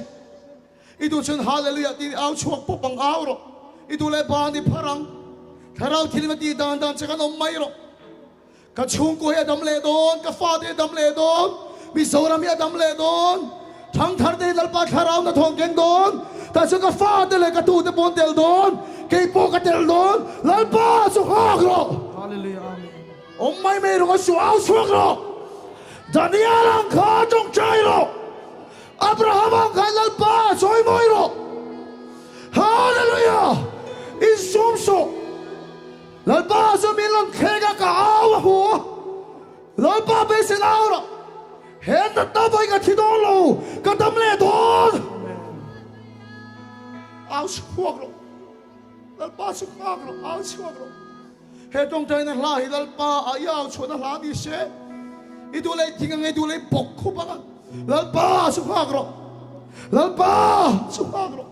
I duh chuan Hallelujah tiin au chhuak pawp ang au rawh. I duh leh ban i phar ang. Thlarau thil a tih dan dan che kan awm mai rawh. Ka chhungkua hi a dam leh dawn, ka fate hi a dam leh dawn, Mizoram hi a dam leh dawn, thangthar te hi Lalpa thlarau na thawng keng dawn, tah chuan ka fate leh ka tute pawh an tel dawn, kei pawh ka tel dawn, Lalpa chu nghak rawh! Hallelujah Amen. Awm mai mai rawh a su au chhuak rawh! Daniel ang kha tawngtai rawh! Abraham ang khan Lalpa chawi mawi rawh! Hallelujah! Insum suh! Lalpa chu min rawn thleng a, ka au a hmu a. Lalpa beisei au rawh. He natna vawi ka thi dawn lo, ka dam leh dawn. Au chhuak rawh. Lalpa chu nghak rawh, au chhuak rawh. He tawngtaina hla hi Lalpa a i au chhuahna hla ni se. I duh leh thing ang, i duh leh bawk khup ang a. Lalpa chu nghak rawh. Lalpa chu nghak rawh.